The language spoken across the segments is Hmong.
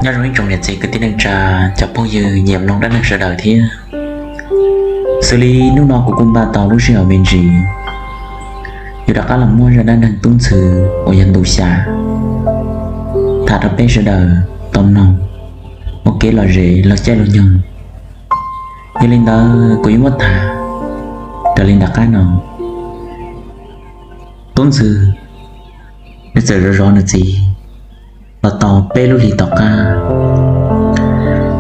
Nyob zoo ib tsoom niam txiv kwv tij neej tsa, cov phooj ywg nyiam mloog dab neeg sawv daws thiab. Xws li hnub no kuv kuj npaj tau lub sij hawm me ntsis yuav rov qab los muab zaj dab neeg Tub Ntxhw uas yog ntu xya tham rau peb sawv daws tau mloog ua kev lom zem los caij los nyoog. Yog li ntawd kuv yuav muab tham raws li nram qab no. Tub Ntxhw nws txawm zov zov nws txiv los tau peb lub hlis tom qab.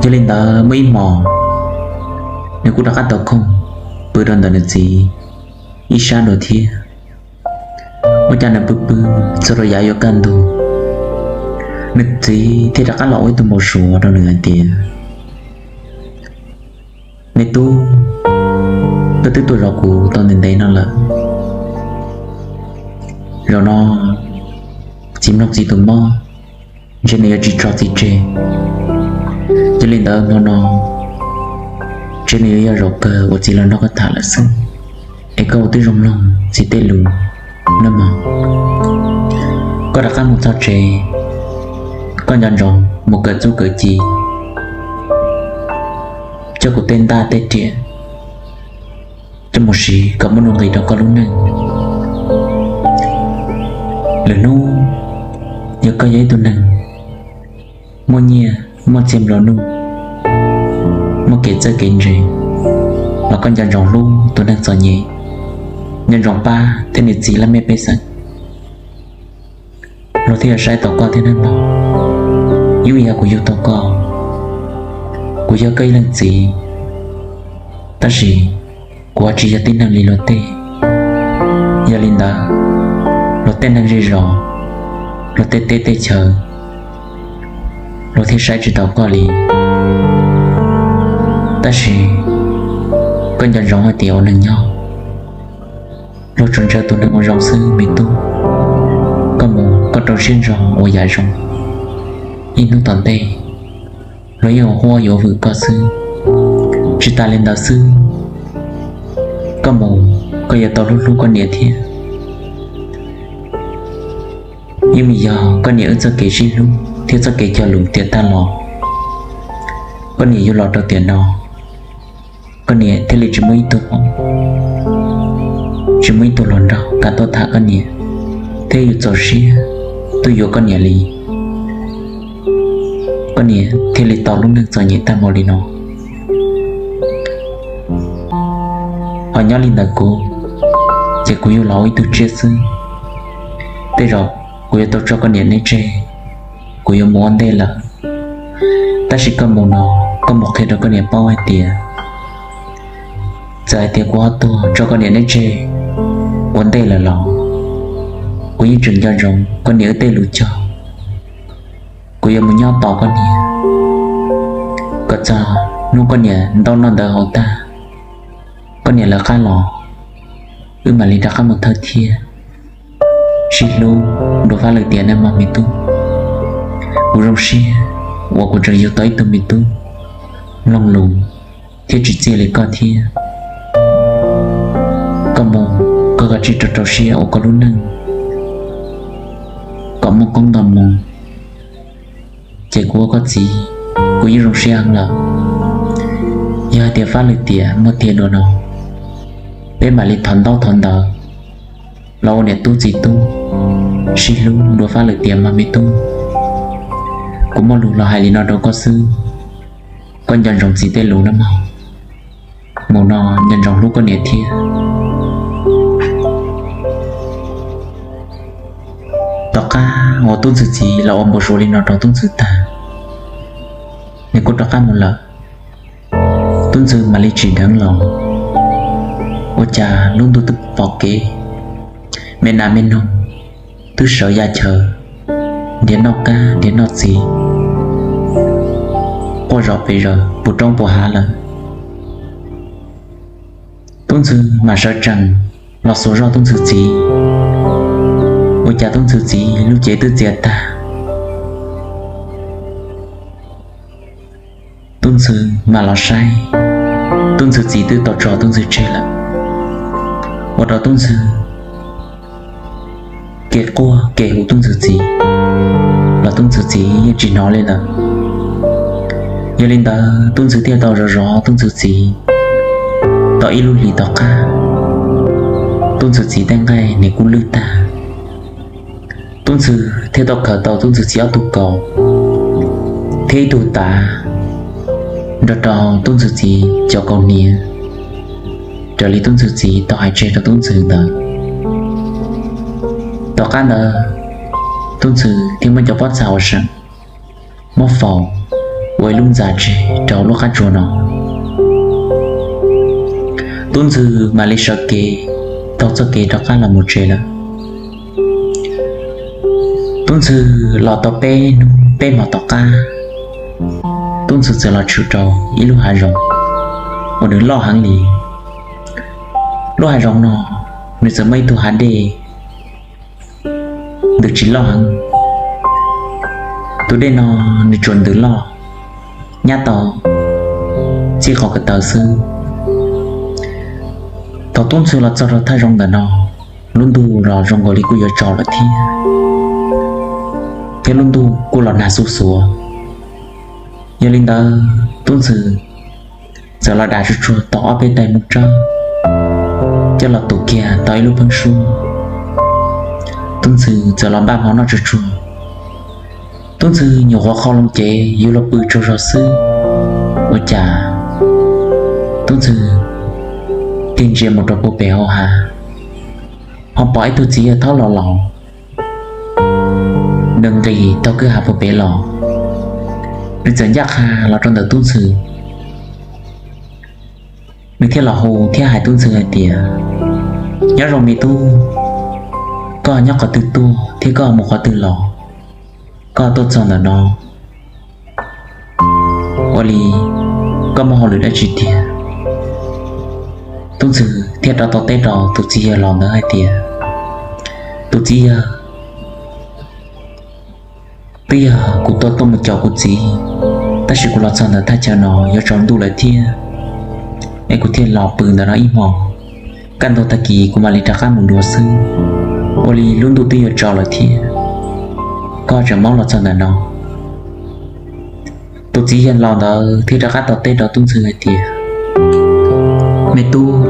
Yog li ntawd muaj ib hmos nws kuj rov qab tau khoom pw rau ntawm nws txiv ib sab dua thiab. Ua cas nws pw pw txog rau yav yuav kaj ntug, nws txiv thiaj rov qab los ua ib tug npau suav rau nws hais tias, Me tub, koj twb tuaj zov kuv tau ntev ntev no lawm, zaum no txiv mloog txiv tus mob, ntshe nws yuav tsis tso txiv tseg. Yog li ntawd hmo no ntshe nws yuav yog zaum kawg uas txiv los nrog koj tham lawm xwb, es koj ua tib zoo mloog txiv tej lus nawb mog. Koj rov qab mus txog tsev, koj nco ntsoov mus kawm txuj kawm ci, coj kuv tej ntaj tej riam coj mus siv kom muaj nuj nqis rau koj lub neej. Lwm hnub yog koj yog ib tug neeg muaj nyiaj muaj txiag nplua nuj, muaj kev txawj kev ntse, los koj nco ntsoov hlub tus neeg txom nyem, nco ntsoov pab thiab nws txiv laj mej pej xeem, luag thiaj yuav saib tau koj thiab nawb mog. Yeej yog kuv yug tau koj, kuv yog koj ib leej txiv, tab sis kuv ho tsis yog tib neeg li luag tej. Yog li ntawd, luag tej neeg zej zos, luag tej teb tej chaw, luag thiaj saib tsis taus koj li. Tab sis koj nco ntsoov hais tias ua neeg nyob, luag tsuas ntshaw tus neeg ua zoo xwb me tub. Koj mus koj rau siab ntso ua yam zoo, ib hnub tom ntej luag yeej ua huab yuav hwm koj xwb. Tsis tas li ntawd xwb, koj mus koj yuav tau hlub hlub koj niam thiab. Yeej vim yog koj niam wb txoj kev sib hlub thiab txoj kev cog lus tiav tag los, koj niam yug los rau tiam no, koj niam thiaj li tsis muaj ib tug, tsis muaj ib tug hluas nraug kam tuaj tham koj niam, thiab yus txaus siab tuaj yuav koj niam li. Koj niam thiaj li tau lub neej txom nyem tag npaum li no. Ho nyob li ntawd kuv, ces kuv yug los ua ib tug tsiaj xwb. Tej zaum kuv yuav tau tso koj niam neb tseg, kuv yuav mus ua ntej lawm. Tab sis koj mus no, koj mus qhia rau koj niam paub hais tias, txawm hais tias kuv ho tuag tso koj niam neb tseg ua ntej lawm los, kuv yeej tseem nco ntsoov koj niam wb tej lus cog. Kuv yuav mus nyob tos koj niam kom txog hnub koj niam ntaub noj ntawv haus tag, koj niam lawv qab los, wb mam li rov qab mus thawj thiab sib hlub dua fab lwm tiam nawb mog me tub. Kuv zoo siab uas kuv tseem yug tau ib tug me tub mloog lus thiab tsim txiaj li koj thiab. Koj mus, koj kav tsij rau rau siab ua koj lub neej kom muaj koob nto moo, ces kuv ua koj txiv, kuv yeej zoo siab heev lawm. Yog hais tias fab lwm tiam muaj tiag dua no, peb mam li thov ntaub thov ntawv los ua niam tub txiv tub, sib hlub dua fab lwm tiam mog me tub. Kuv muaj lus los hais li no rau koj xwb, koj nco ntsoov txiv tej lus nawb mog. Mus no nco ntsoov hlub koj niam thiab. Tom qab uas Tub Ntxhw txiv los ua npau suav li no rau Tub Ntxhw tag, nws kuj rov qab mus lawm. Tub Ntxhw mam li tsim dheev los, ua cas lub ntuj twb pom kev, me nas me noog twb sawv ya chaw, nrhiav noj kab nrhiav noj txiv, quaj zom pes zaws puv roob puv hav lawm. Tub Ntxhw mam sawv tsees los xuas zoj Tub Ntxhw txiv, ua cas Tub Ntxhw txiv lub cev twb txias tag. Tub Ntxhw mam los saib, Tub Ntxhw txiv twb tau tso Tub Ntxhw tseg lawm. Ua rau Tub Ntxhw kev quaj kev hu Tub Ntxhw txiv los Tub Ntxhw txiv yeej tsis hnov li lawm. Yog li ntawd Tub Ntxhw thiaj tau zov zov Tub Ntxhw txiv tau ib lub hlis tom qab, Tub Ntxhw txiv tej nqaij nws kuj lwj tag. Tub Ntxhw thiaj tau khaws tau Tub Ntxhw txiv ob tug kaus thiab ib tug tav nrog rau Tub Ntxhw txiv cov kaus hniav, raws li Tub Ntxhw txiv tau hais tseg rau Tub Ntxhw ntawd. Tom qab ntawd Tub Ntxhw thiaj muab cov pob txha uas seem muab faus ua ib lub ntxa tseg rau lub qab tsuas no. Tub Ntxhw mam li sawv kev taug txoj kev rov qab los mus tsev lawm. Tub Ntxhw los tau peb hnub peb hmo tom qab, Tub Ntxhw txawm los tshwm rau ib lub hav zoov uas nws loj heev li. Lub hav zoov no nws txawm muaj ib tug hav dej ntws tsis loj heev. Tus dej no nws tsuas ntws loj nyab tau txij qhov ko taw xwb. Thaum Tub Ntxhw los txog rau thaj zoov ntawm no, lub ntuj los zoo nkaus li kuj yuav tsaus lawm thiab, thiab lub ntuj kuj los nag xuv xuav. Yog li ntawd Tub Ntxhw txawm los dam tsuag tsuag tau ob peb daim mus tsawb, coj los tus kiag tau ib lub pheeb suab. Tub Ntxhw txawm los npaj hmo noj tsuag tsuag. Tub Ntxhw nyuam qhuav qhau loo cev yuav los pw tsaug zog xwb, ua cas Tub Ntxhw tig ntsia mus rau puag pem hauv hav, ho pom ib tug txiv yawg thaub laus laus nws nqis taug kwj ha puag pem los. Nws txawm ncaj qha los rau ntawm Tub Ntxhw, nws thiaj los hu thiab hais Tub Ntxhw hais tias, Nyob zoo me tub, koj nyob qhov twg tuaj thiab koj mus qhov twg los, koj tuaj txog ntawm no, ua li koj muaj hauj lwm dab tsi tiag? Tub Ntxhw thiaj rov tau teb rau tus txiv yawg laus ntawd hais tias, Tus txiv yawg, twb yog kuv tuaj tuaj mus caum kuv txiv, tab sis kuv los txog ntawm thaj chaw no yuav tsaus ntuj lawm thiab, es kuv thiaj los pw ntawm no ib hmo, kaj ntug tag kis kuv mam li rov qab mus dua xwb, ua li lub ntuj twb yuav tsaus lawm thiab, koj tseem mob los txog ntawm no. Tus txiv yawg laus ntawd thiaj rov qab tau teb rau Tub Ntxhw hais tias, Me tub,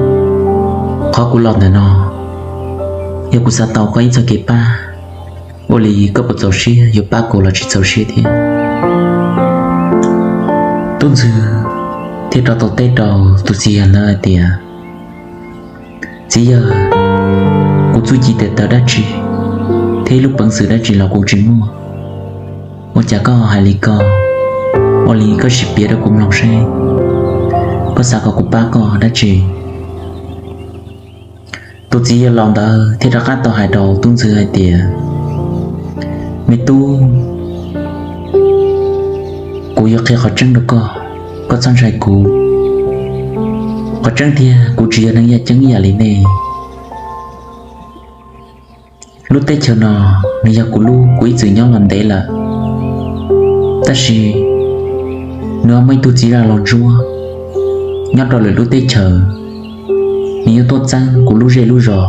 qhov kuv los ntawm no yog kuv xav tau koj ib txoj kev pab, ua li koj puas txaus siab yuav pab kuv los tsis txaus siab thiab? Tub Ntxhw thiaj rov tau teb rau tus txiv yawg ntawd hais tias, Txiv yawg, kuv txuj ci tes taw dab tsi thiab ib lub peev xwm dab tsi los kuv tsis muaj, ua cas koj hais li ko? Ua li koj sim piav rau kuv mloog seb koj xav kom kuv pab koj dab tsi? Tus txiv yawg laus ntawd thiaj rov qab tau hais rau Tub Ntxhw hais tias, Me tub, kuv yuav qhia qhov tseeb rau koj, koj txhob ntshai kuv. Qhov tseeb tiag kuv tsis yog neeg yaj ceeb ib yam li nej. Lub teb chaws no nws yog kuv lub, kuv ib txwm nyob los ntev lawm, tab sis nws ho muaj ib tug txiv zaj laug ntsuab nyob rau lwm lub teb chaws, nws yuav tuaj txeeb kuv lub zej lub zos,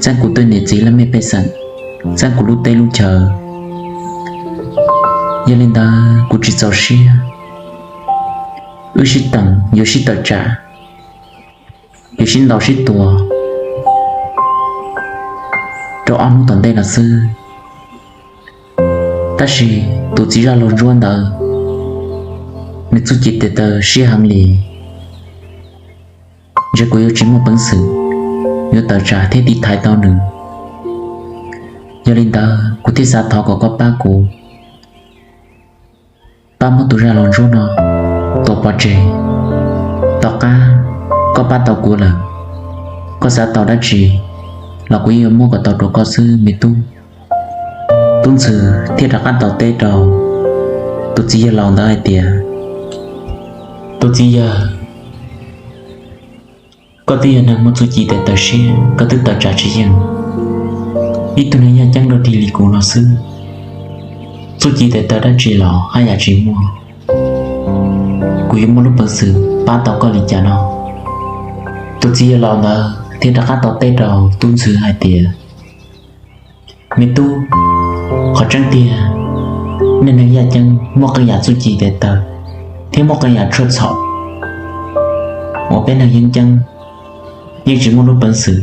txeeb kuv tej niam txiv laj mej pej xeem, txeeb kuv lub teb lub chaw. Yog li ntawd kuv tsis txaus siab, wb sib teem, yuav sib tawm tsam, yuav sib ntaus sib tua rau ob hnub tom ntej no xwb. Tab sis tus txiv zaj laug ntsuab ntawd, nws txuj ci tes taw siab heev li, ntshe kuv yuav tsis muaj peev xwm yuav tawm tsam thiab tiv thaiv tau nws. Yog li ntawd kuv thiaj xav thov kom koj pab kuv, pab muab tus zaj laug ntsuab no tua pov tseg. Tom qab koj pab tau kuv lawm, koj xav tau dab tsi los kuv yeej yuav muab kom tau rau koj xwb me tub. Tub Ntxhw thiaj rov qab tau teb rau tus txiv yawg laus ntawd hais tias, Tus txiv yawg, koj twb yog neeg muaj txuj ci tes taw siab, koj twb tawm tsam tsis yeej. Ib tug neeg yaj ceeb dog dig li kuv no xwb, txuj ci tes taw dab tsi los haj yam tsis muaj, kuv yuav muaj lub peev xwm pab tau koj li cas no? Tus txiv yawg laus ntawd thiaj rov qab tau teb rau Tub Ntxhw hais tias, Me tub, qhov tseeb tiag, nej neeg yaj ceeb muaj qee yam txuj ci tes taw, thiab muaj qee yam tshuaj txhaum uas peb neeg yeeb ceeb yeej tsis muaj lub peev xwm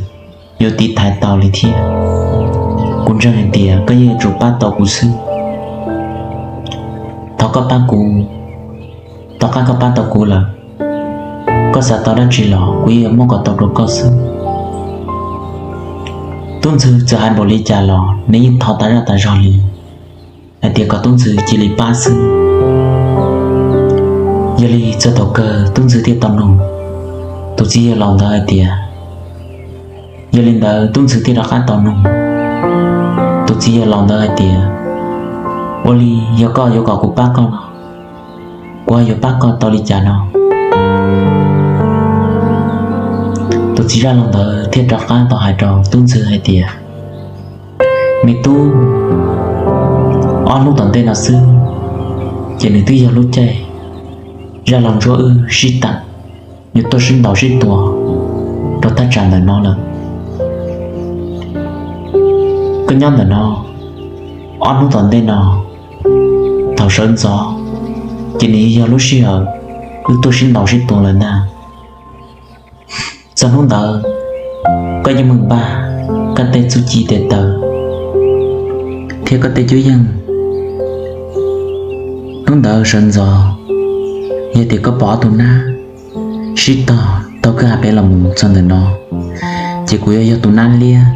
yuav tiv thaiv tau li thiab. Kuv ntseeg hais tias koj yeej yuav tsum pab tau kuv xwb. Thov koj pab kuv, tom qab koj pab tau kuv lawm, koj xav tau dab tsi los kuv yeej yuav muab kom tau rau koj xwb. Tub Ntxhw txawm hais npaum li cas los nws yeej thov tas zaj tas zog li hais tias kom Tub Ntxhw cia li pab xwb. Yog li txog thaum kawg Tub Ntxhw thiaj tau nug tus txiv yawg laus ntawd hais tias, yog li ntawd Tub Ntxhw thiaj rov qab tau nug tus txiv yawg laus ntawd hais tias, ua li yog koj yuav kom kuv pab koj no, kuv ho yuav pab koj tau li cas no? Tus txiv zaj laus ntawd thiaj rov qab tau hais rau Tub Ntxhw hais tias, me tub, ob hnub tom ntej no xwb ces nws twb yog lub caij zaj laug ntsuab wb sib tham, yuav tuaj sib ntaus sib tua rau thaj tsam ntawm no lawm. Koj nyob ntawm no ob hnub tom ntej no, thaum sawv ntxov ces nws yog lub sij hawm wb tuaj sib ntaus sib tua lawm ntag. Txog hnub ntawd koj yeej meem npaj koj tej txuj ci tes taw thiab koj tej cuab yeej. Hnub ntawd sawv ntxov, yog tias koj pom ob tug nab sib tog taug kwj ha pem los mus txog ntawm no, ces kuv yuav yog tus nab liab,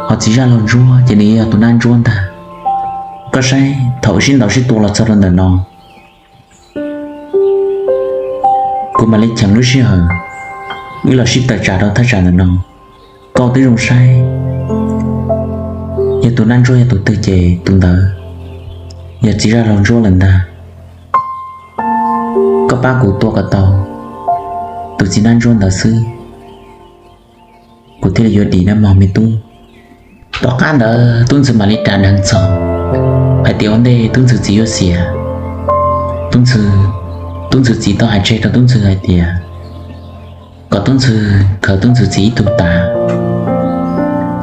ho txiv zaj laug ntsuab ces nws yuav yog tus nab ntsuab ntag. Koj saib thaum wb sib ntaus sib tua los txog rau ntawm no, kuv mam li cheem lub sij hawm wb los sib tawm tsam rau thaj tsam ntawm no. Koj twb zoo saib, yog tus nab ntsuab yog tus twg ces tus ntawd yog txiv zaj laug ntsuab lawm ntag. Koj pab kuv tua kom tau tus txiv nab ntsuab ntawd xwb, kuv thiaj li yuav dim nawb mog me tub. Tom qab ntawd Tub Ntxhw mam li ras dheev txog hais tias ua ntej Tub Ntxhw txiv yuav xiam, Tub Ntxhw, Tub Ntxhw txiv tau hais tseg rau Tub Ntxhw hais tias kom Tub Ntxhw khaws Tub Ntxhw txiv ib tug tav,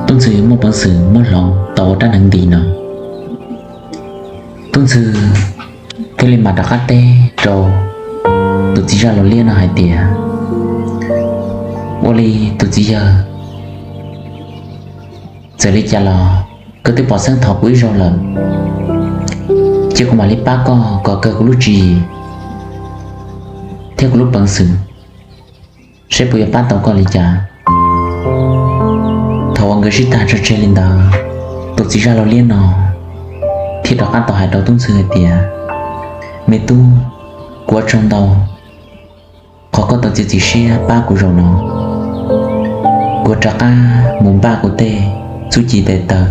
Tub Ntxhw muaj peev xwm muab hloov tau ua rab hneev nti no. Tub Ntxhw thiaj li mam rov qab teb rau tus txiv zaj laug liab no hais tias, ua li tus txiv yawg, txawm li cas los koj twb pom xeeb thov kuv ib zaug lawm, cia kuv mam li pab koj kom kawg kuv lub tswv yim thiab kuv lub peev xwm, saib puas yuav pab tau koj li cas. Thaum uas nkawd sib tag tso tseg li ntawd, tus txiv zaj laug liab no thiaj rov qab tau hais rau Tub Ntxhw hais tias, me tub, kuv ua tsaug ntau qhov koj tau txiav txim siab pab kuv zaum no. Kuv rov qab mus npaj kuv tej txuj ci tes taw,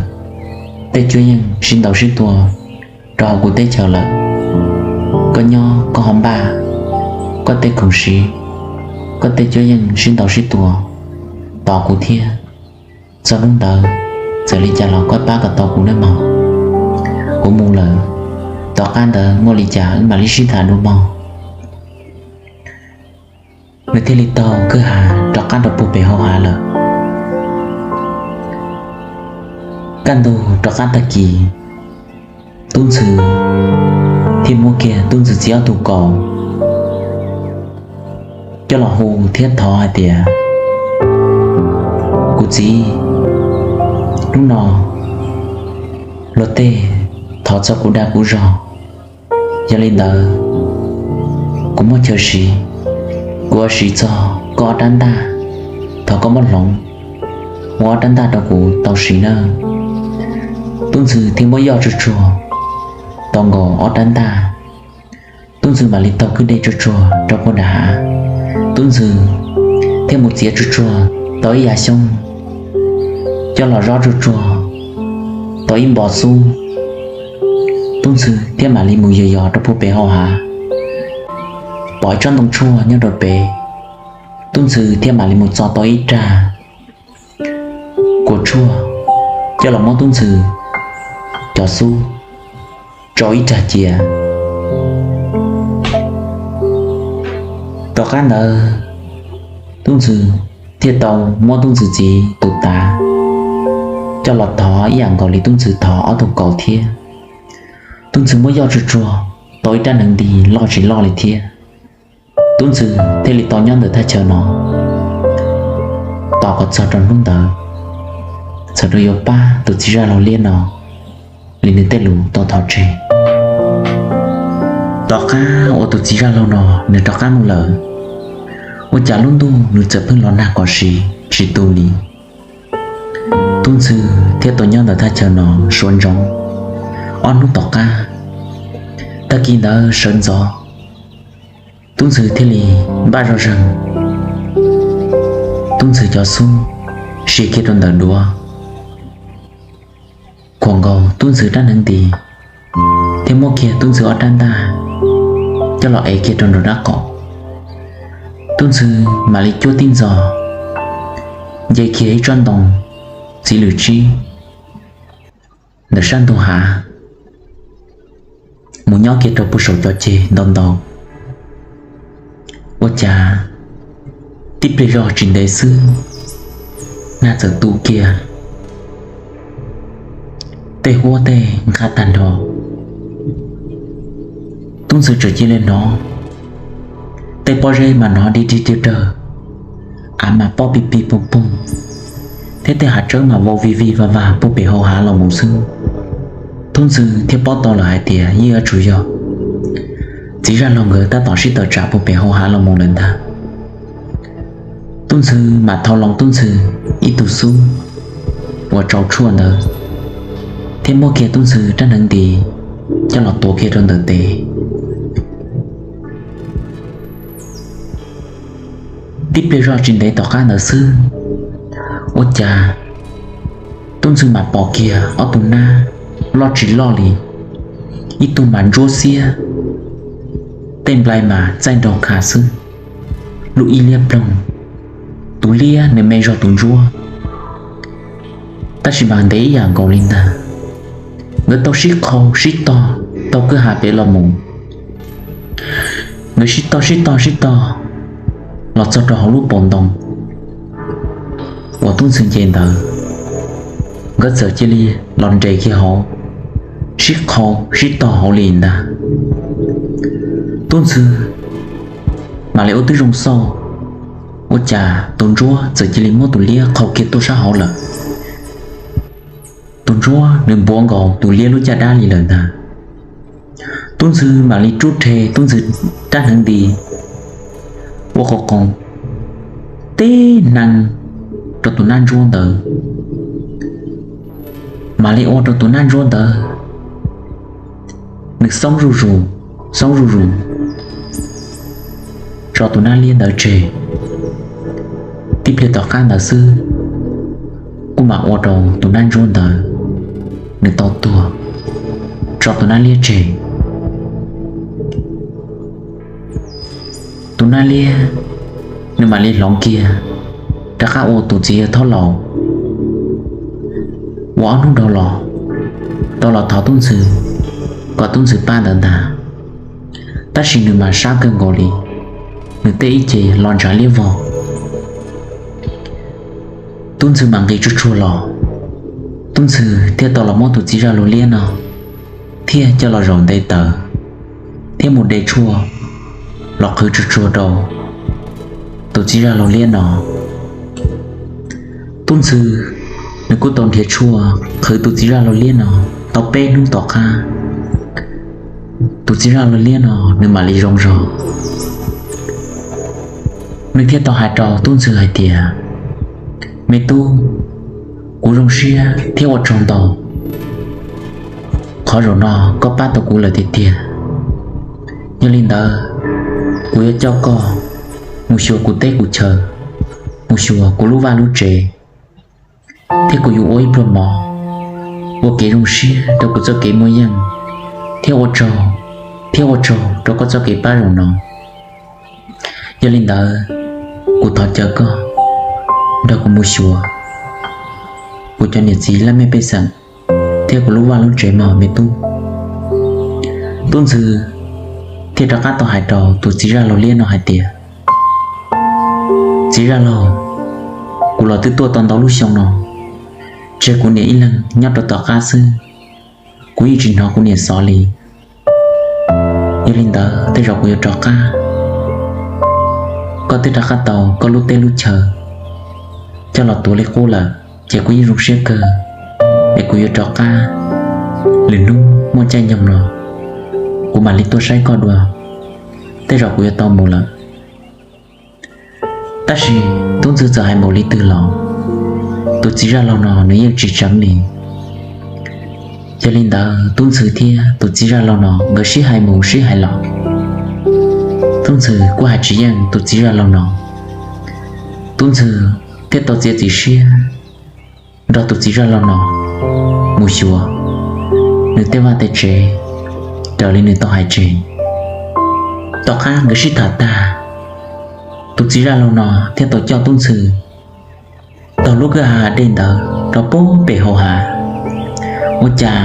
tej cuab yeej sib ntaus sib tua rau hauv kuv teb chaws lawm. Koj nyob koj ho npaj koj tej khoom siv, koj tej cuab yeej sib ntaus sib tua tos kuv thiab. Txog hnub ntawd, txawm li cas los koj pab kom tau kuv nawb mog. Kuv mus lawm, tom qab ntawd muaj li cas wb mam li sib tham dua mog. Nws thiaj li taug kwj ha rov qab rau puag pem hauv hav lawm. Kaj ntug rov qab tag kis, Tub Ntxhw thiaj muab kiag Tub Ntxhw txiv ob tug kaus coj los hu thiab thov hais tias, kuv txiv, hnub no luag tej thov txog kuv dag kuv zog, yog li ntawd kuv muaj chaw siv, kuv yuav siv txog koj ob rab ntaj, thov koj muab hloov ua ob rab ntaj rau kuv tau siv nawb. Tub Ntxhw thiaj muab yoj tsuag tsuag tau nkaus ob rab ntaj. Tub Ntxhw mam li taug kwj dej tsuag tsuag rau puag nram hav. Tub Ntxhw thiaj mus txiav tsuag tsuag tau ib yav xyoob, coj los zob tsuag tsuag tau ib npo xub. Tub Ntxhw thiaj mam li mus yos yos rau puag pem hauv hav, pom ib tsob ntoo tshuaj nyob rau pem. Tub Ntxhw thiaj mam li mus txo tau ib rag kua tshuaj coj los muab Tub Ntxhw cov xub tsau ib rag cia. Tom qab ntawd, Tub Ntxhw thiaj tau muab Tub Ntxhw txiv tus tav coj los thov ib yam nkaus li Tub Ntxhw thov ob tug kaus thiab. Tub Ntxhw muab yoj tsuag tsuag tau ib rab hneev nti loj tsis loj li thiab. Tub Ntxhw thiaj li tau nyob ntawm thaj chaw no tos kom txog rau hnub ntawd, txawm rau yuav pab tus txiv zaj laug liab no li nws tej lus tau thov tseg. Tom qab uas tus txiv zaj laug no nws rov qab mus lawm, ua cas lub ntuj nws txawm pheej los nag kom siv tsis tu li. Tub Ntxhw thiaj tau nyob ntawm thaj chaw no suav ntsoov. Ob hnub tom qab, tag kis ntawd sawv ntxov, Tub Ntxhw thiaj li npaj zoj zeeg Tub Ntxhw cov xub, sia kiag rau ntawm duav. Khuam nkaus Tub Ntxhw rab hneev nti, thiab muab kiag Tub Ntxhw ob rab ntaj coj los ev kiag rau nraum dab qaum. Tub Ntxhw mam li cuab tib ntxov, nce kiag ib tsob ntoo txiv lws tsib ntawm sab ntug hav mus nyob kiag rau puag saum cov ceg ntau ntau. Ua cas tib pliag zog tsis ntev xwb, nag txawm tu kiag, tej huab tej nqha tag nrho. Tub Ntxhw txawm cia li hnov tej pob zeb mas hnov dig dig rawg rawg, av mas pob pig pig poog poog, thiab tej hav tsawb mas vau vig vig vag vag puag pem hauv hav los mus xwb. Tub Ntxhw thiaj paub tau lawm hais tias yeej yuav tsum yog txiv zaj laug nkawd tab tom sib tawm tsam puag pem hauv hav los mus lawm ntag. Tub Ntxhw mam thau loo Tub Ntxhw ib tug xub uas tsau tshuaj ntawd, thiab muab kiag Tub Ntxhw rab hneev nti coj los tuav kiag rau ntawm tes. Tib pliag zoj tsis ntev tom qab ntawd xwb, ua cas Tub Ntxhw mam pom kiag ob tug nab loj tsis loj li, ib tug mas ntsuab xiab, tej nplai mas txaij nraug kha xwb, lub ib liab ploog, tus liab nws me zog tus ntsuab, tab sis mas ntev ib yam nkaus li ntag. Nkawd tau sib qhau sib tog taug kwj ha pem los mus. Nkawd sib tog sib tog sib tog los txog rau hauv lub paus ntoo uas Tub Ntxhw nce ntawd, nkawd txawm cia li los nres kiag hauv, sib qhau sib tog hauv li ntag. Tub Ntxhw mam li ua twb zoo xauj, ua cas tus ntsuab txawm cia li muab tus liab qhau kiag tuaj sab hauv lawm. Tus ntsuab nws npuav nkaus tus liab lub caj dab li lawm ntag. Tub Ntxhw mam li rub rhe Tub Ntxhw rab hneev nti ua qhov qoos tib hneev rau tus nab ntsuab ntawd, mam li ua rau tus nab ntsuab ntawd nws xoob zuj zus, xoob zuj zus tso tus nab liab ntawd tseg. Tib pliag tom qab ntawd xwb, kuj mam ua rau tus nab ntsuab ntawd nws tau tuag, tso tus nab liab tseg. Tus nab liab nws mam li hloov kiag rov qab ua tus txiv yawg thaub laus uas ob hnub dhau los tau los thov Tub Ntxhw kom Tub Ntxhw pab ntawd ntag. Tab sis nws mas sab kawg nkaus li, nws tej ib ce los ntshav liab vog. Tub Ntxhw mam nqis tsuag tsuag los, Tub Ntxhw thiaj tau los muab tus txiv zaj laug liab no thiaj coj los zaum nte taws, thiab mus de tshuaj los qhwv tsuag tsuag rau tus txiv zaj laug liab no. Tub Ntxhw nws kuj tau nrhiav tshuaj qhwv tus txiv zaj laug liab no tau peb hnub tom qab, tus txiv zaj laug liab no nws mam li zoo zog. Nws thiaj tau hais rau Tub Ntxhw hais tias, me tub, kuv zoo siab thiab ua tsaug ntau, qhov zaum no koj pab tau kuv lawm tiag tiag. Yog li ntawd, kuv yuav coj koj mus xyuas kuv teb kuv chaw, mus xyuas kuv lub vaj lub tsev, thiab kuv yuav ua ib pluag mov ua kev zoo siab rau kuv txoj kev muaj yeej, thiab ua tsaug, thiab ua tsaug rau koj txoj kev pab zaum no. Yog li ntawd, kuv thov caw koj nrog kuv mus xyuas kuv cov niam txiv laj mej pej xeem thiab kuv lub vaj lub tsev mog me tub. Tub Ntxhw thiaj rov qab tau hais rau tus txiv zaj laug liab no hais tias, txiv zaj laug, kuv los twb tuaj tau ntau lub xyoo no, tseg kuv niam ib leeg nyob rau tom qab xwb, kuv yeej tsis hnov kuv niam xov li. Yog li ntawd tej zaum kuv yuav rov qab, koj twb rov qab tau koj lub teb lub chaw coj los tuav li qub lawm, ces kuv yeej zoo siab kawg es kuv yuav rov qab. Lwm hnub muaj caij nyoog no kuv mam li tuaj saib koj dua, tej zaum kuv yuav tau mus lawm. Tab sis Tub Ntxhw txawm hais mus li twg los tus txiv zaj laug no nws yeej tsis tseev li. Yog li ntawd Tub Ntxhw thiab tus txiv zaj laug no nkawd sib hais mus sib hais los, Tub Ntxhw kuj hais tsis yeej tus txiv zaj laug no. Tub Ntxhw thiaj tau txiav txim siab nrog tus txiv zaj laug no mus xyuas nws tej vaj tej tsev raws li nws tau hais tseg. Tom qab nkawd sib tham tag, tus txiv zaj laug no thiaj tau coj Tub Ntxhw taug lub kwj ha dej ntawd rau puag pem hauv hav. Ua cas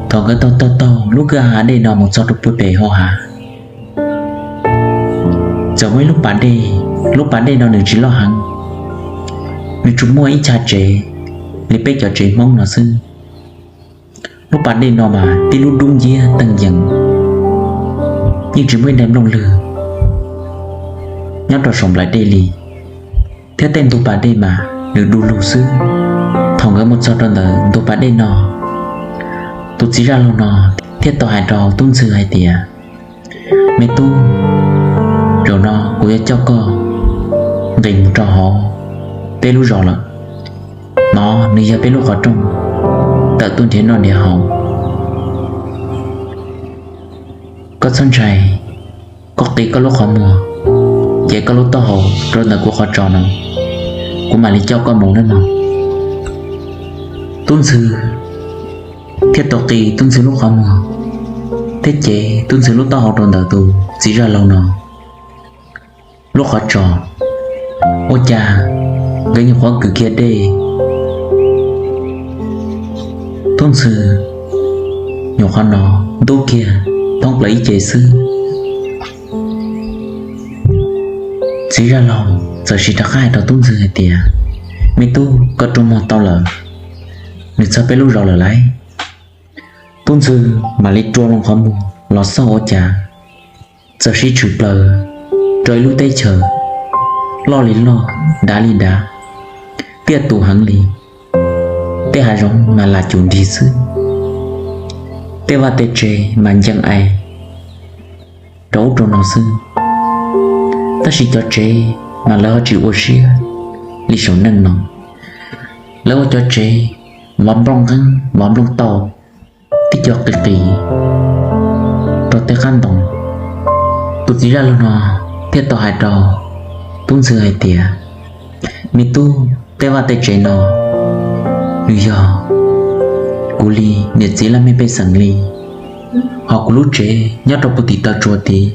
thaum nkawd taug taug taug lub kwj ha dej no mus txog rau puag pem hauv hav, txawm muaj ib lub pas dej. Lub pas dej no nws tsis loj heev, nws tsuas muaj ib chav tsev li peb cov tsev Hmoob no xwb. Lub pas dej no mas tib lub dub nciab teeg yees, yeej tsis muaj ib daim nplooj lwg nyob rau saum nplaim dej li, thiab tej ntug pas dej mas nws du lug xwb. Thaum nkawd mus txog rau ntawm ntug pas dej no, tus txiv zaj laug no thiaj tau hais rau Tub Ntxhw hais tias, Me tub, zaum no kuv yuav coj koj nqis mus rau hauv peb lub zos lawm. No nws yog peb lub qhov rooj tawm tuaj nrhiav noj nrhiav haus. Koj txhob ntshai, koj qi koj lub qhov muag, cev koj lub taub hau rau ntawm kuv qhov tsos no, kuv mam li coj koj mus nawb mog. Tub Ntxhw thiaj tau qi Tub Ntxhw lub qhov muag thiab cev Tub Ntxhw lub taub hau rau ntawm tus txiv zaj laug no lub qhov tsos. Ua cas nkawd nyuam qhuav kwv kiag dej, Tub Ntxhw nyuam qhuav hnov ntub kiag thoob plaws ib ce xwb. Txiv zaj laug txawm sis rov qab hais rau Tub Ntxhw hais tias, Me tub, koj rua muag tau lawm, nws txog peb lub zos lawm lauj. Tub Ntxhw mam li rua loo qhov muag los xauj ua cas txawm sib tshwm plaws rau ib lub teb chaws loj li loj, dav li dav, tiaj tus heev li. Tej hav zoov mas lam cum nrig xwb, tej vaj tej tsev mas ncees ais rau ub rau no xwb. Tab sis cov tsev mas lawv ho tsis ua siab li saum neej no. Lawv ua cov tsev vov nplooj nqeeb vov nplooj tau, tib co qis qis rau tej qab ntoo. Tus txiv zaj laug no thiaj tau hais rau Tub Ntxhw hais tias, Me tub, tej vaj tej tsev no nws yog kuv li, niam txiv laj mej pej xeem li, ho kuv lub tsev nyob rau puag tim taw tsua tid,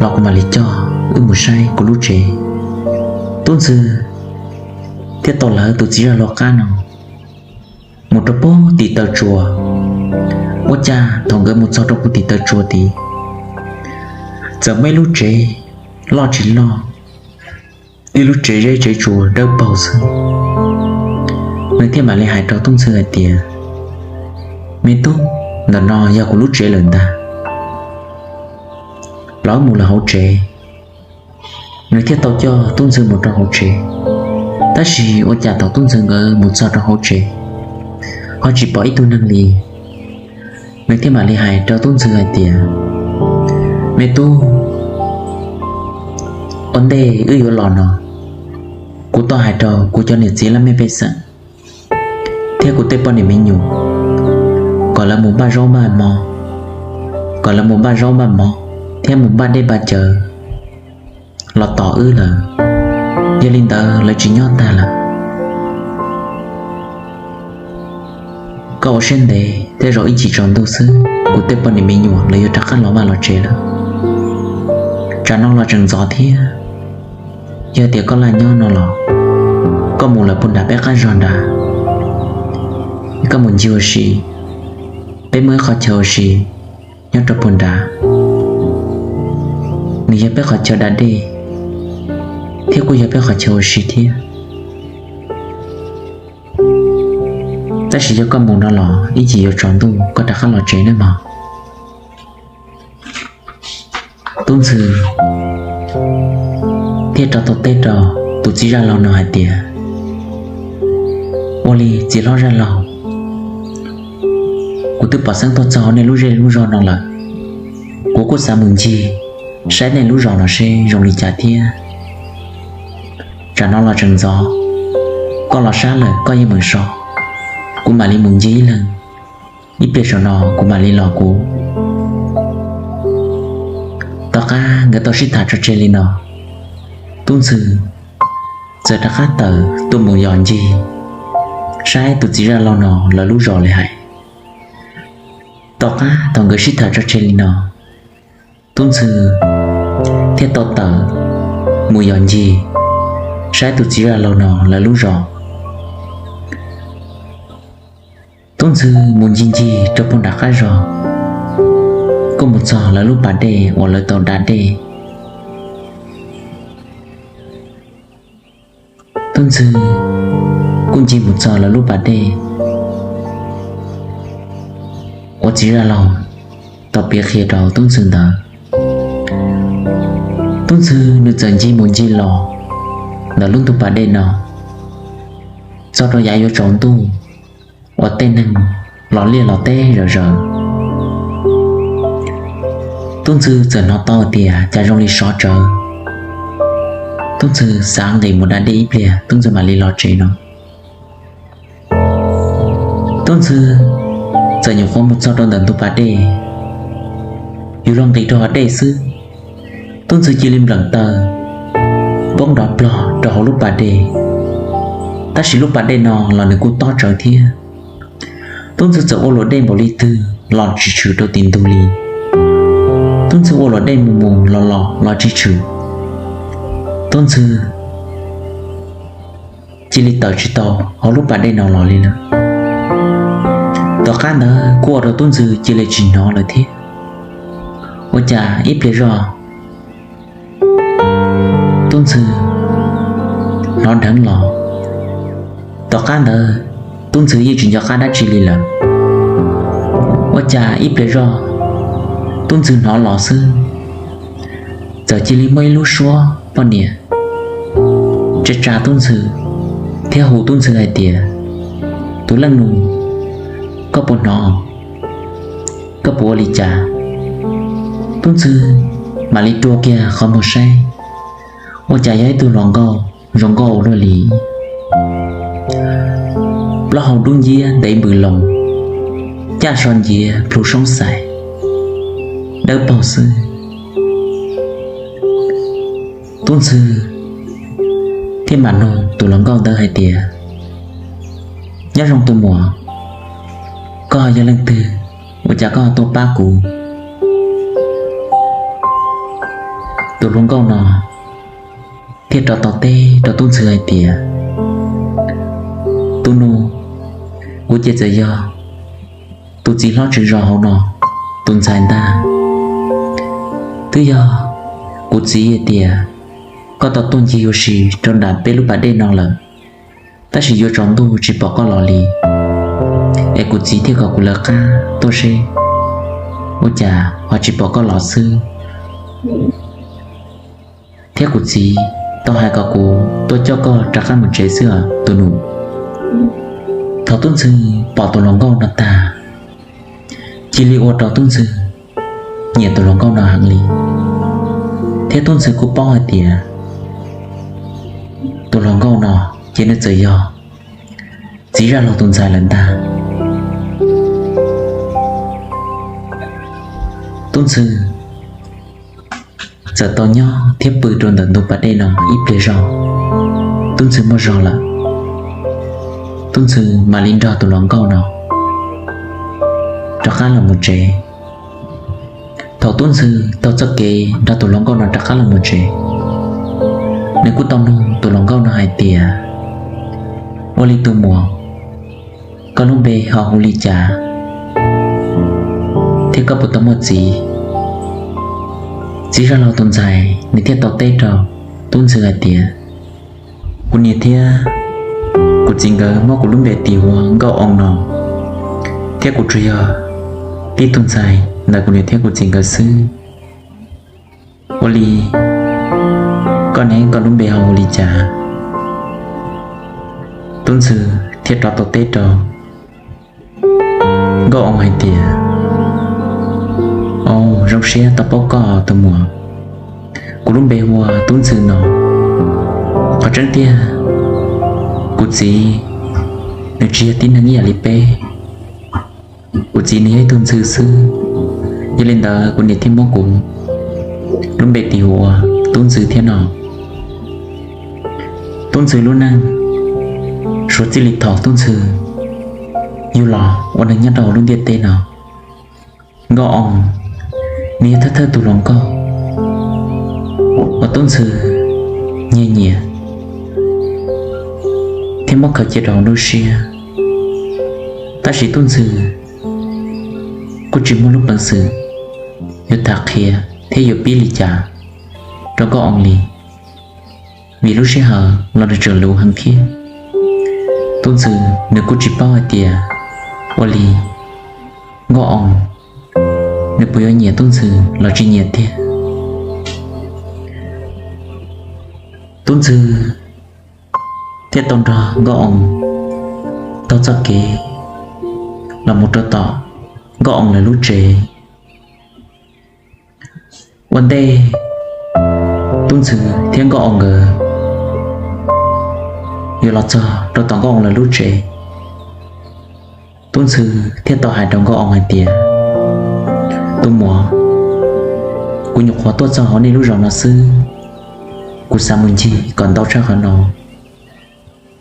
los kuv mam li coj wb mus saib kuv lub tsev. Tub Ntxhw thiaj tau lawv tus txiv zaj laug qab no mus rau puag tim taw tsua. Ua cas thaum nkawd mus txog rau puag tim taw tsua tid, txawm muaj ib lub tsev loj tsis loj, ib lub tsev zeb tsev tsuas dawb paug xwb. Nws thiaj mam li hais rau Tub Ntxhw hais tias, Me tub, ntawm no yog kuv lub tsev lawm ntag, los wb mus lawm hauv tsev. Nws thiaj tau coj Tub Ntxhw mus rau hauv tsev. Tab sis ua cas thaum Tub Ntxhw nkawd mus txog rau hauv tsev, ho tsis pom ib tug neeg li. Nws thiaj mam li hais rau Tub Ntxhw hais tias, Me tub, ua ntej wb yuav los no, kuv tau hais rau kuv cov niam txiv laj mej pej xeem thiab kuv tej poj niam me nyuam kom lawv mus npaj zaub npaj mov, kom lawv mus npaj zaub npaj mov thiab mus npaj dej npaj cawv los tom wb lawm. Yog li ntawd lawv tsis nyob tag lawm. Koj ua siab ntev, tej zaum ib chim tsaus ntuj xwb kuv tej poj niam me nyuam lawv yuav rov qab los vaj los tsev lawm. Tsam no los tseem ntxov thiab, yog tias koj laj nyob no los koj mus lawm puag nram peb qab zog nrad, koj mus ncig ua si, peb muaj ib qhov chaw ua si nyob rau puag nrad, nws yog peb qhov chaw da dej, thiab kuj yog peb qhov chaw ua si thiab. Tab sis yog koj mus no los ib chim yuav tsaus ntuj koj rov qab los tsev nawb mog. Tub Ntxhw thiaj rov tau teb rau tus txiv zaj laug no hais tias, ua li txiv hlob zaj laug, kuv twb pom xeeb tuaj txog nej lub zej lub zog no lawm, kuv kuj xav mus ncig saib nej lub zos no seb zoo li cas thiab. Tsam no los tseem ntxov, koj los sab lawm koj yeej meem so, kuv mam li mus ncig ib leeg, ib pliag saum no kuv mam li los kuv. Tom qab nkawd tau sib tham tso tseg li no, Tub Ntxhw txawm rov qab tawm tuaj mus yos ncig saib tus txiv zaj laug no lawv lub zos li hais. Tom qab thaum nkawd sib tham tso tseg li no, Tub Ntxhw thiaj tau tawm mus yos ncig saib tus txiv zaj laug no lawv lub zos. Tub Ntxhw mus ncig ncig rau puag nram qab zos, kuj mus txog lawv lub pas dej uas lawv tau da dej. Tub Ntxhw kuj ncig mus txog lawv lub pas dej uas txiv zaj laug tau piav qhia rau Tub Ntxhw ntawd. Tub Ntxhw nws txawm ncig mus ncig los ntawm lub ntug pas dej no, txog rau yav yuav tsaus ntuj uas tej neeg los liaj los teb zom zaws. Tub Ntxhw txawm hnov tau tias cas zoo li sov tsawv. Tub Ntxhw xav nqis mus da dej ib pliag Tub Ntxhw mam li los tsev no. Tub Ntxhw txawm nyuam qhuav mus txog rau ntawm ntug pas dej, yuav luag nqis rau hauv dej xwb, Tub Ntxhw cia li npleem taw poob nrov plog rau hauv lub pas dej. Tab sis lub pas dej no los nws kuj tob tsawv thiab. Tub Ntxhw txawm ua luam dej npaum li twg los tsis tshwm rau tim ntug li. Tub Ntxhw ua luam dej mus mus los los los tsis tshwm. Tub Ntxhw cia li tawm tsis tau hauv lub pas dej no los li lawm. Tom qab ntawd kuj ua rau Tub Ntxhw cia li tsis hnov lawm thiab. Ua cas ib pliag zoj Tub Ntxhw hnov dheev los. Tom qab ntawd Tub Ntxhw yeej tsis nco qab dab tsi li lawm. Ua cas ib pliag zoj Tub Ntxhw hnov los xwb, txawm cia li muaj ib lub suab poj niam tsa tsa Tub Ntxhw thiab hu Tub Ntxhw hais tias, tus leej nus, koj puas hnov? Koj puas ua li cas? Tub Ntxhw mam li rua kiag qhov muag saib, ua cas yog ib tug hluas nkauj zoo nkauj ua luaj li. Plaub hau dub nciab ntev npws loos, caj so nciav plhu soob xais, dawb paug xwb. Tub Ntxhw thiaj mam nug tus hluas nkauj ntawd hais tias, nyob zoo tus muam, koj yog leej twg, ua cas koj tuaj pab kuv? Tus hluas nkauj no thiaj rov tau teb rau Tub Ntxhw hais tias, tus nus, kuv ces txawm yog tus txiv hlob tswv zos hauv no tus ntxhais ntag. Twb yog kuv txiv hais tias koj tau tuaj ncig ua si rau nram peb lub pas dej no lawm, tab sis yuav tsaus ntuj tsis pom koj los li, es kuv txiv thiaj kom kuv lawv qab tuaj seb ua cas ho tsis pom koj los xwb. Thiab kuv txiv tau hais kom kuv tuaj coj koj rov qab mus tsev xwb os tus nus. Thaum Tub Ntxhw pom tus hluas nkauj no tag, cia li ua rau Tub Ntxhw nyiam tus hluas nkauj no heev li. Thiab Tub Ntxhw kuj paub hais tias tus hluas nkauj no ces nws txawm yog txiv zaj laug tus ntxhais lawm ntag. Tub Ntxhw txawm tau nyob thiab pw rau ntawm ntug pas dej no ib pliag zog. Tub Ntxhw muaj zog lawm, Tub Ntxhw mam li nrog tus hluas nkauj no rov qab los mus tsev. Thaum Tub Ntxhw taug txoj kev nrog tus hluas nkauj no rov qab los mus tsev, nws kuj tau nug tus hluas nkauj no hais tias, ua li tus muam, koj lub npe ho hu li cas thiab koj puas tau muaj txiv? Txiv zaj laug tus ntxhais nws thiaj tau teb rau Tub Ntxhw hais tias, kuv niam thiab kuv txiv nkawd muab kuv lub npe tis ua Nkauj Oo no, thiab kuv tsuas yog tib tug ntxhais ntawm kuv niam thiab kuv txiv nkawd xwb. Ua li, koj ne, koj lub npe hu ua li cas? Tub Ntxhw thiaj rov tau teb rau Nkauj Oo hais tias, Au, zoo siab tau paub koj tus muam. Kuv lub npe hu ua Tub Ntxhw no. Qhov tseeb tiag, kuv txiv nws tsis yog tib neeg ib yam li peb. Kuv txiv nws yog ib tug ntxhw xwb, yog li ntawd kuv niam thiaj muab kuv lub npe tis hu ua Tub Ntxhw thiab no. Tub Ntxhw lub neej, suav txij li thaum Tub Ntxhw yug los ua neeg nyob rau hauv lub ntiaj teb no, Nkauj Oo nws yog thawj thawj tus hluas nkauj uas Tub Ntxhw nyiag nyiam thiab muab khaws cia rau hauv nruab siab. Tab sis Tub Ntxhw kuj tsis muaj lub peev xwm yuav tham qhia thiab yuav pib li cas rau Nkauj Oo li, vim lub sij hawm los nws tseem luv heev thiab. Tub Ntxhw nws kuj tsis paub hais tias ua li Nkauj Oo nws puas yuav nyiam Tub Ntxhw los tsis nyiam tiag. Tub Ntxhw thiaj tau nrog Nkauj Oo taug txoj kev los mus rau tom Nkauj Oo lawv lub tsev. Ua ntej Tub Ntxhw thiab Nkauj Oo nkawd yuav los txog rau tom Nkauj Oo lawv lub tsev, Tub Ntxhw thiaj tau hais rau Nkauj Oo hais tias, Tus muam, kuv nyuam qhuav tuaj txog hauv nej lub zos no xwb, kuv xav mus ncig kom ntau tshaj qhov no.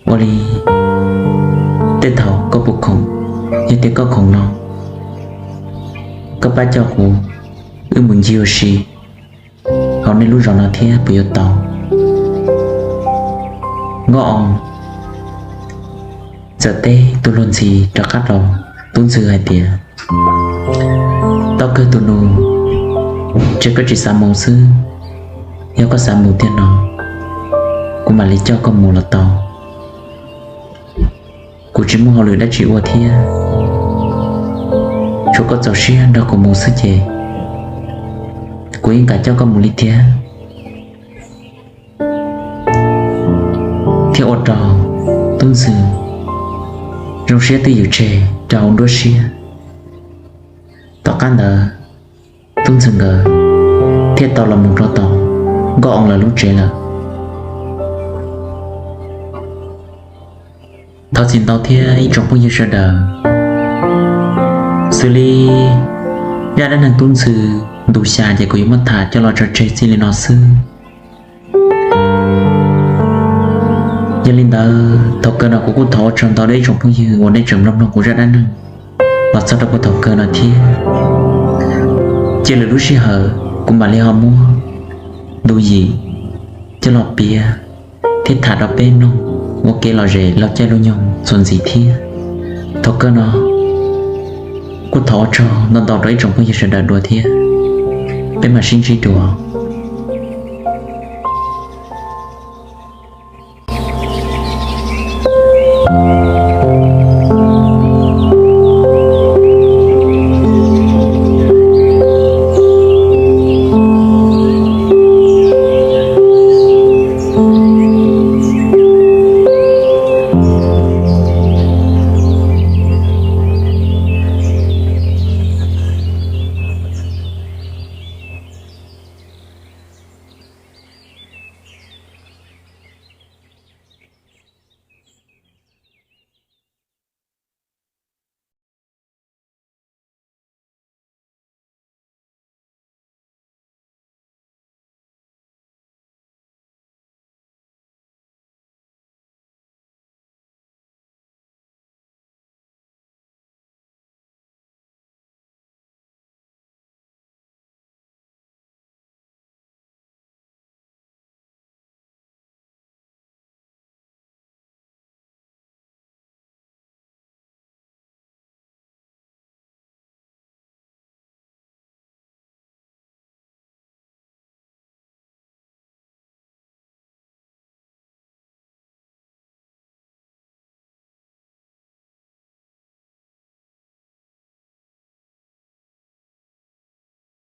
Ua li, tej thaum koj puas khoom? Yog tias koj khoom no, koj pab coj kuv wb mus ncig ua si hauv nej lub zos no thiab puas yuav tau? Nkauj Oo txawm teb tus luag ntxhi rov qab rau Tub Ntxhw hais tias, Tau kawg tus nus, ces koj tsis xav mus xwb. Yog koj xav mus tiag no, kuv mam li coj koj mus los tau. Kuv tsis muaj hauj lwm dab tsi ua thiab, tsuav koj txaus siab nrog kuv mus xwb ces kuv yeej kam coj koj mus li tiag. Thiaj ua rau Tub Ntxhw zoo siab twj ywm tseg rau hauv nruab siab. Tom qab ntawd, Tub Ntxhw nkawd thiaj tau los mus rau tom Nkauj Oo lawv lub tsev lawm. Thov txim ntau thiab ib tsoom phooj ywg sawv daws, xws li zaj dab neeg Tub Ntxhw ntu xya ces kuv yuav muab tham coj los tso tseg txij li no xwb. Yog li ntawd thaum kawg no kuv kuj thov ua tsaug ntau rau ib tsoom phooj ywg uas nej tseem mloog mloog kuv zaj dab neeg los txog rau puag thaum kawg no thiab. Cia lwm lub sij hawm kuv mam li ho muab ntu yim coj los piav thiab tham rau peb mloog ua kev lom zem laug caij lub nyoog txuas ntxiv thiab. Thaum kawg no kuj thov ua tsaug ntau ntau rau ib tsoom phooj ywg sawv daws dua thiab. Peb mam sib ntsib dua.